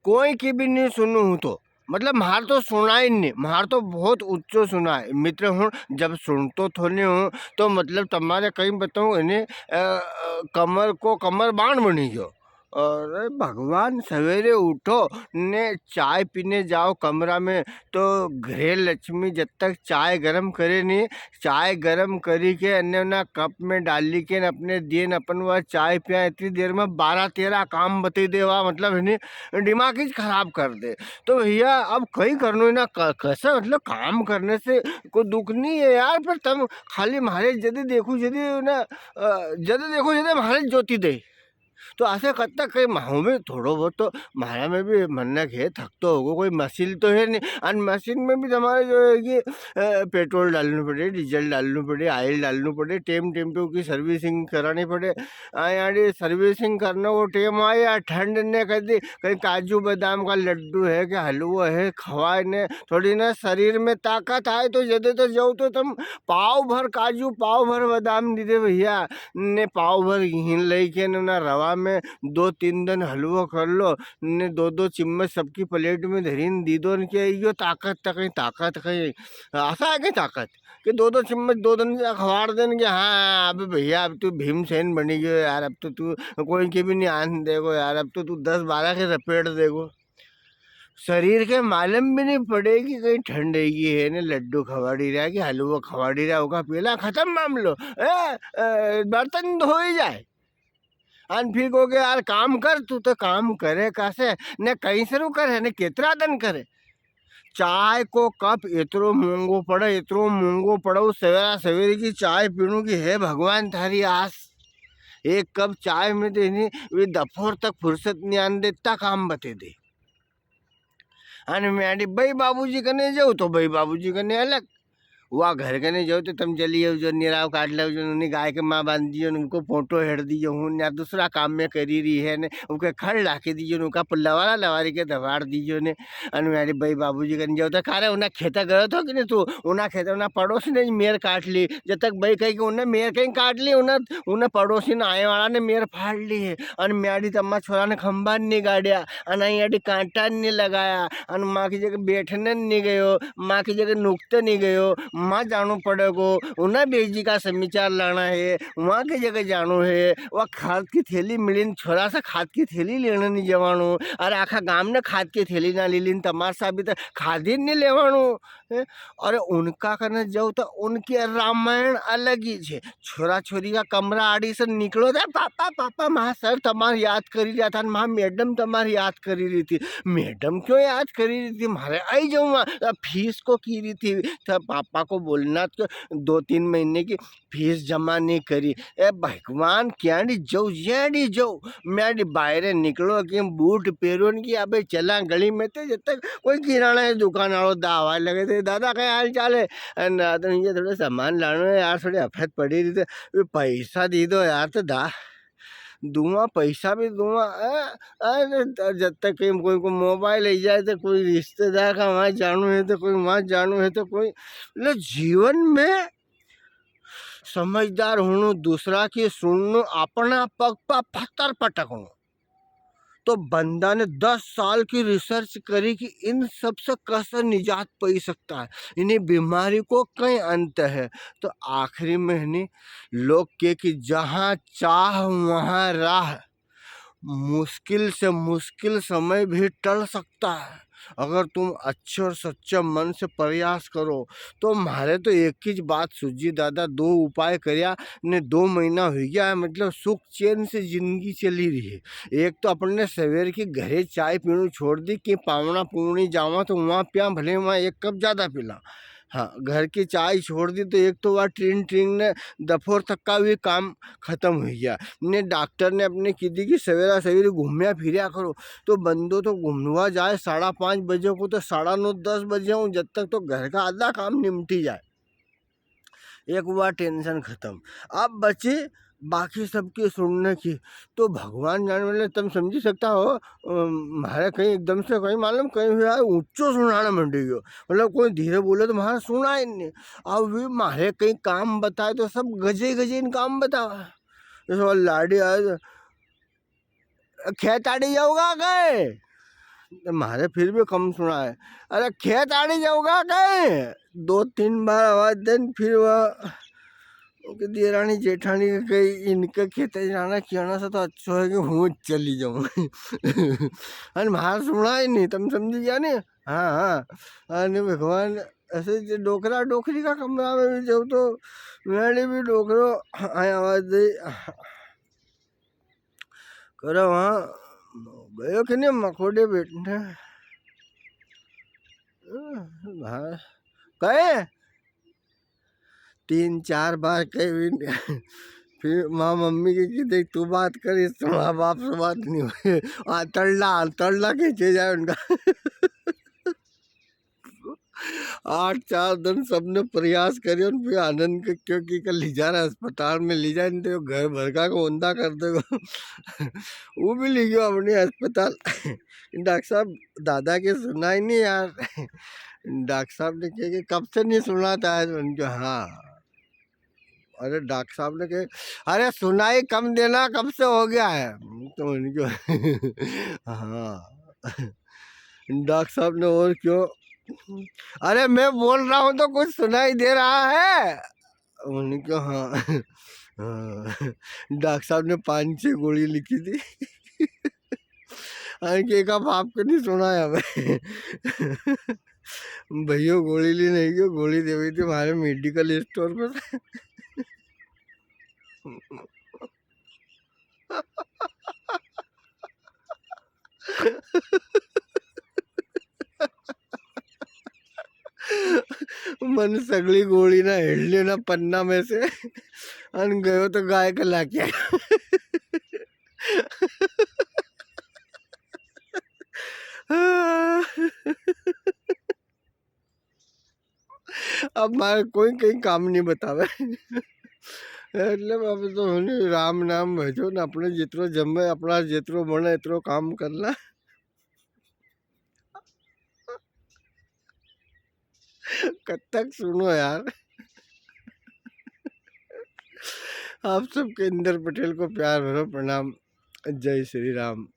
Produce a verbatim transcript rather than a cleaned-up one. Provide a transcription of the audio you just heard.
कोई की भी नी सुनूँ हूँ तो, मतलब, म्हार तो सुनाय नी, म्हार तो बहुत ऊंचो सुनाय। मित्र हूँ, जब सुनतो थो नी हूँ, तो, मतलब, तमारे कई बताऊँ, इन्हें, अ, अ, कमर को कमर बाण बनी गयो। अरे भगवान, सवेरे उठो ने चाय पीने जाओ कमरा में, तो गृह लक्ष्मी जब तक चाय गरम करे नी, चाय गरम करी के अने उना कप में डाली के न अपने दिए न अपन वा चाय पिया, इतनी देर में बारह तेरह काम बतई देवा, मतलब, है नी, दिमाग ही खराब कर दे। तो भैया, अब कई करनो है ना, क-, कैसे, मतलब, काम करने से कोई दुख नहीं है यार, पर तम खाली म्हारे जदे देखो, जदे ना, अ, जदे देखो, जदे म्हारे जोती दे। तो ऐसे करता कई माहौल में थोड़ो बहुत तो म्हारा में भी मनक है, थकतो होगो, कोई मशीन तो है नी। अन मशीन में भी तमारे जो है कि, अ, पेट्रोल डालनू पड़े, डीजल डालनू पड़े, आयल डालनू पड़े, टेम टेम पे उकी सर्विसिंग करानी पड़े। आ, यानी सर्विसिंग करने को टेम आया, ठंड ने कदी कई काजू बादाम का लड्डू है कि हलवो है, खवाय ने थोड़ी ना शरीर में ताकत आए, तो जदे तो जाओ तो तम पाव भर काजू, पाव भर बादाम दी दे भैया। ने पाव भर घी लई के ने उना रवा में दो तीन दन हलवो कर लो, ने दो दो चिम्मच सबकी प्लेट में धरीन दी दो, ने के यो ताकत तक, ताकत कई, असा है कई ताकत? कि दो दो चिम्मच दो दन से खवाड़ देन के, हाँ, अब भैया, अब तू भीमसेन बनी गयो यार, अब तो तू कोई के भी नी आन देगो यार, अब तो तू दस बारह के रपेट देगो। शरीर के मालूम भी नी पड़े कि कई ठंड हैगी है, ने लड्डू खवाड़ी रहा कि हलवो खवाड़ी रहा, उका पेला खत्म मामलो। ए, ए, बर्तन धोई जाए। अन फिर कहो के, "यार, काम कर, तू तो काम करे कासे, ने कई सरू करे, ने केतरा दन करे?" चाय को कप इतरो महंगो पड़े, इतरो महंगो पड़े, वो सवेरा सवेरे की चाय पीणू की, हे भगवान, थारी आस। एक कप चाय में तो इन्हें वे दफोर तक फुर्सत नी आन दे, इतना काम बते दे। अन म्याड़ी बई बाबूजी कने जाओ तो बई बाबूजी कने अलग, वा घर कने जाओ तो तम चली जाओ, जो निराव काट लो, जो उन्हें गाय के माँ बांध दियो, उनको पोटो हेड़ दियो हूँ, या दूसरा काम में करी रही है ने, उनके खड़ लाके दियो ने, उनका लवारा लवारी के दबाड़ दियो ने। अन म्याड़ी बई बाबूजी कने जाओ तो, "कारे, उन्हें खेता गयो तो कि नी तू? उन्हें खेता, उन्हें पड़ोसी ने मेर काट ली।" जब तक बई कही कि उन्हें मेर कई काट ली, उन्हें, उन्हें पड़ोसी ने आए वाला ने मेर फाड़ ली है। अन म्याड़ी तम्मा छोरा ने खंबा नी गाड़िया, अन आई अड़ी कांटा नी लगाया, अन माँ की जगह बैठने नी गयो, माँ की जगह नुकते नी गयो, माँ जानो पड़ेगो, उन्हें बेजी का समीचार लाना है, वहाँ की जगह जानो है, वह खाद की थैली मिली न, छोरा सा खाद की थैली लेने नी जवानो, अरे आखा गाम ने खाद की थैली ना ले ली न, तमार सा भी तो खाद ही नी लेवानो। हैं? अरे उनका कने जाओ तो उनकी रामायण अलग ही छे। छोरा छोरी का कमरा आड़ी से निकलो तो, "पापा, पापा, माँ सर तमार याद करी रहा था, माँ मैडम तमार याद करी रही थी।" मैडम क्यों याद करी रही थी? म्हारे आई जाऊँ वहाँ, अब फीस को की रही थी। तो पापा को बोलना तो दो तीन महीने की फीस जमा नी करी। ए भगवान, क्यांडी जाऊँ, ज्यांडी जाऊँ। म्याड़ी बायरे निकलो कि बूट पेरो न कि अबे चला गली में, तो जब तक कोई किराना की दुकान वालो दावा लगे थे, "दादा, कई हाल चाल है?" अन दादा, "ये थोड़े सामान लानो है यार, थोड़ी आफत पड़ी रही, तो ये पैसा दे दो यार।" तो दा, दुआ, पैसा भी दुआ, अ, अरे, जब तक कहीं कोई को मोबाइल ले जाए, तो कोई रिश्तेदार का वहाँ जानो है, तो कोई वहाँ जानो है, तो कोई, मतलब, जीवन में समझदार होणो, दूसरा की सुणनो, अपना पग पर पत्थर पटकनो। तो बंदा ने दस साल की रिसर्च करी कि इन सब से कैसे निजात पाई सकता है, इन्हीं बीमारी को कई अंत है। तो आखिरी में है नी, लोग के कि जहाँ चाह वहाँ राह, मुश्किल से मुश्किल समय भी टल सकता है। अगर तुम अच्छे और सच्चे मन से प्रयास करो, तो म्हारे तो एक ही बात सूझी दादा, दो उपाय करया ने दो महीना हुई गया है, मतलब सुख चैन से जिंदगी चली रही है। एक तो अपन ने सवेर की घरे चाय पीणू छोड़ दी कि पावणा पुवणी जावा तो वहाँ पिया, भले वहाँ एक कप ज्यादा पी ला, हाँ, घर की चाय छोड़ दी तो एक तो वा ट्रिन ट्रिन ने दफोर तक का भी काम खत्म हुई गया। ने डॉक्टर ने अपने की दी कि सवेरा सवेरे घूमया फिरया करो, तो बंदो तो घूमवा जाए साढ़ा पाँच बजे को, तो साढ़ा नौ, दस बजे हूँ, जब तक तो घर का आधा काम निमटी जाए। एक वा टेंशन खत्म। अब बची बाकी सबकी सुणने की, तो भगवान जाने वाले, तम समझी सकता हो, अ, म्हारे कई एकदम से कई मालूम कई हुआ, ऊंचो सुनाना मंडी गयो। मतलब कोई धीरे बोले तो म्हारे सुनाय नी। अब वी म्हारे कई काम बताए तो सब गजे गजे इन काम बतावा। जैसे वो लाड़ी आज, "खेत आड़ी जाओगा कई?" तो म्हारे फिर भी कम सुनाए। अरे, खेत आड़ी जाऊंगा कई? दो तीन बार आवाज देन, फिर वो उनके देरानी जेठानी के कही, "इनके खेते जाना, कहना से तो अच्छो है कि हूँ चली जाऊँ।" अन म्हार सुना ही नहीं, तुम समझी गया नी? हाँ, हाँ। अने भगवान, ऐसे जो डोकरा, डोकरी का कमरा में भी जाऊँ तो मैंने भी डोकरो आया आवाज दे। करो वहाँ गयो कि नहीं मकोड़े बैठने? हाँ, कहे? तीन चार बार कहे भी नहीं। फिर माँ मम्मी के की, "देख, तू बात कर, इससे माँ बाप से बात नहीं हुई।" आ, तड़ला, तड़ला खींचे जाए उनका। आठ चार दिन सबने प्रयास करियो न, फिर आनंद के क्यों की कर ली जा रहा अस्पताल में, ली जाए, नहीं तो घर भर का को औंधा कर देगो। वो भी ली गयो अपने अस्पताल। डॉक्टर साहब, दादा के सुनाई नहीं यार। डॉक्टर साहब ने कहा कि कब से नहीं सुनाता है? उनके, हाँ। अरे डॉक्टर साहब ने कहे, "अरे सुनाई कम देना, कब से हो गया है?" तो उनके, हाँ। डॉक्टर साहब ने और क्यों, "अरे मैं बोल रहा हूँ तो कुछ सुनाई दे रहा है?" उनके, हाँ। हाँ। डॉक्टर साहब ने पाँच छः गोली लिखी थी। अरे के का बाप को नहीं सुनाया भाई। भैया गोली ली नहीं गयो, गोली देवी थी हमारे मेडिकल स्टोर पर। मन सगली गोली ना हेड़ लियो ना पन्ना में से, अन गयो तो गाय के लाके। अब मारे कोई कई काम नहीं बतावे। मतलब अब तो है नी, राम नाम भजो ना, अपने जितरो जमे, अपना जितरो बने, इतरो काम करना। कद तक सुनो यार। आप सबके इंदर पटेल को प्यार भरो प्रणाम। जय श्री राम।